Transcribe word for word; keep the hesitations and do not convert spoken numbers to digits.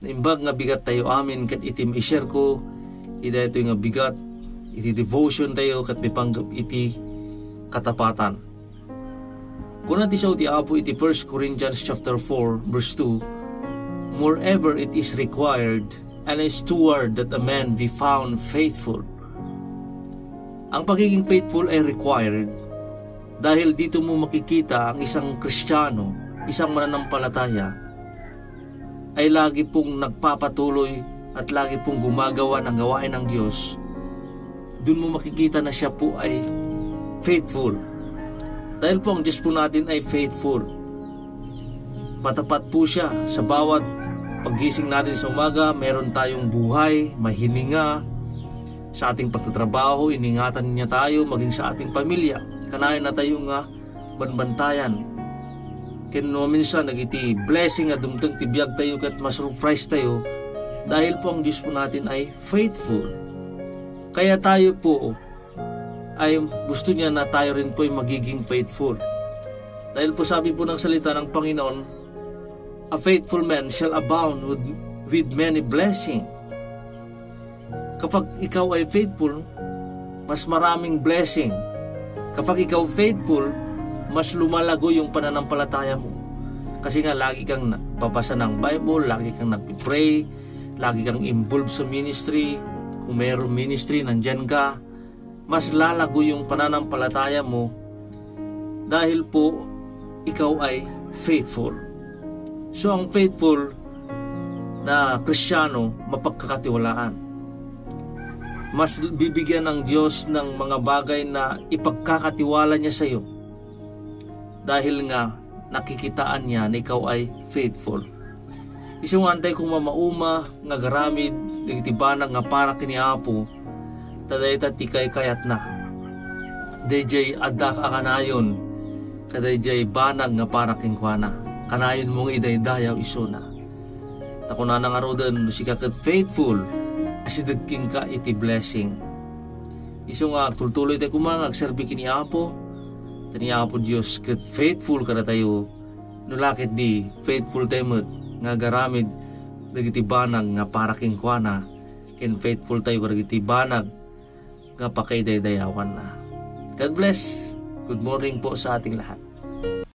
Imbag nga bigat tayo amin ket iti maisherko, iti daytoy nga bigat, iti devotion tayo ket mipanggep iti katapatan. Kuna ti sao ti Apo iti First Corinthians chapter four, verse two, "Moreover, it is required and a steward that a man be found faithful." Ang pagiging faithful ay required dahil dito mo makikita ang isang Kristiyano, isang mananampalataya, ay lagi pong nagpapatuloy at lagi pong gumagawa ng gawain ng Diyos. Doon mo makikita na siya po ay faithful. Dahil po ang Diyos po natin ay faithful. Matapat po siya sa bawat paggising natin sa umaga, meron tayong buhay, mahininga sa ating pagtatrabaho, iningatan niya tayo, maging sa ating pamilya. Kanayon na tayo nga banbantayan. Ken no minsan dagiti blessing nga dumteng ti biag tayo ket ma-surprise tayo dahil po ang Diyos po natin ay faithful. Kaya tayo po ay gusto niya na tayo rin po ay magiging faithful. Dahil po sabi po ng salita ng Panginoon, "A faithful man shall abound with, with many blessing." Kapag ikaw ay faithful, mas maraming blessing. Kapag ikaw faithful, mas lumalago yung pananampalataya mo. Kasi nga, lagi kang nagbabasa ng Bible, lagi kang nagpipray, lagi kang involved sa ministry. Kung mayroong ministry, nandyan ka. Mas lalago yung pananampalataya mo dahil po ikaw ay faithful. So, ang faithful na Kristiyano, mapagkakatiwalaan. Mas bibigyan ng Diyos ng mga bagay na ipagkakatiwala niya sa iyo dahil nga nakikitaan niya na ikaw ay faithful. Isu nga antay kong mamauma nga agaramid dagiti banag nga para ken ni Apo, ta dayta ti kaykayatna. Daydiay adda a kanayon kadaydiay banag nga para kenkuana. Kanayonmo nga idaydayaw isuna. Ta kunana ngaruden, no sika ket faithful, asideg kenka iti blessing. Isu nga agtultuloy tayo koma nga agserbi ken ni Apo, ta ni Apo Dios ket faithful kadatayo. No la ketdi, faithful tayo met nga agaramid dagiti banag nga para kenkuana, ken faithful tayo kadagiti banag nga pakaidaydayawanna. God bless. Good morning po sa ating lahat.